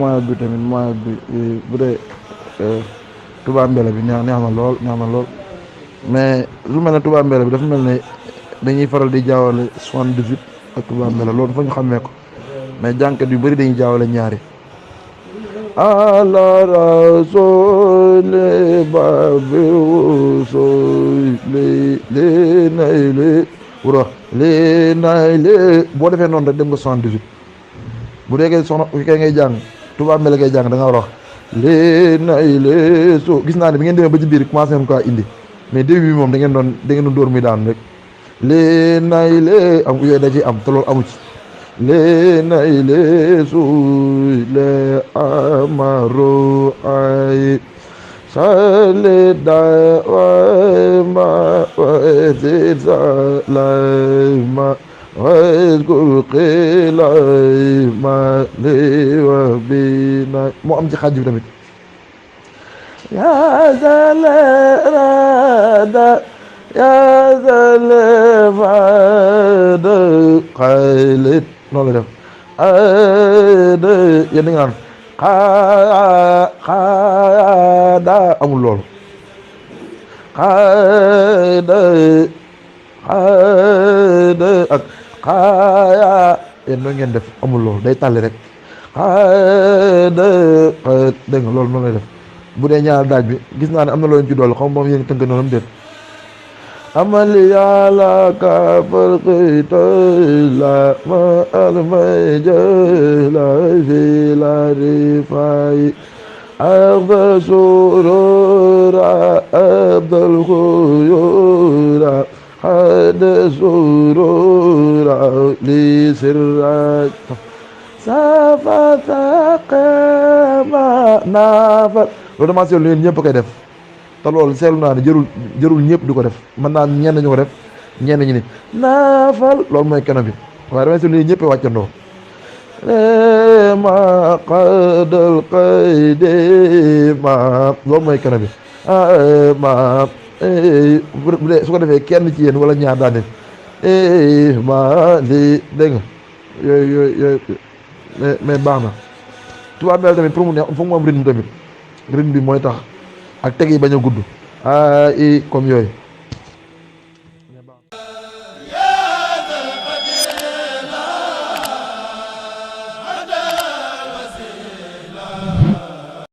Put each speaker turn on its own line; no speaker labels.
moyen bi tamit moyen bi bu dee Touba Mbella bi neex na lool neex na lool mais lu mel ne Touba Mbella bi dafa mel ne dañuy faral di jaawale 78 ak Touba Mbella loolu fa ñu xamee ko mais jànkat yu bëri dañuy jaawale ñaari ala rasuli babi usuli li nay li wuro li nay li boo defee noonu rek dem nga 78 bu dee soxna fi kay ngay jàng Touba Mbella ngay jàng da nga war a wax li nay li so gis naa ne bi ngeen demee ba ci biir commencé ngeen ko indi mais début bi moom da ngeen doon dóor muy daan rek li nay li am yooyu da ciy am te loolu amu ci li nay li suy le amaru ay sali da ma wasi salama waskul qilay ma li wa bina moo am ci xaaj bi tamit ya zalarada ya zalfada xaylit noonu la def yéen da nga naan xaada amul loolu xaada ak xaaya yéen noonu ngeen def amul loolu day tàlli rek xaada dégg nga loolu noonu lay def bu dee ñaar daaj bi gis naa ne am na loolu ci dolli xaw ma moom yéen tënk noonu déet amal yàlla ka farqita la ma almay jëla fi la rifay arda surura abdal xuyura hada surura li sirra safata qama nafat loolu dama seetlu yéen ñëpp koy def te loolu seetlu naa ne jërul ñëpp di ko def mën naa ñenn ñu ko def ñenn ñi ni naafal loolu mooy keno bi waaye damay seetlu ñëpp wàccandoo ma qadal qaydi ma loolu mooy keno bi ma bu dee su ko defee kenn ci yéen wala ñaar daan def ma li dégg nga yooyu mais baax na Touba Mbella tamit pour mu neex foog mu am rythme tamit rythme bi mooy tax ak teg yi bañ a gudd i comme yooyu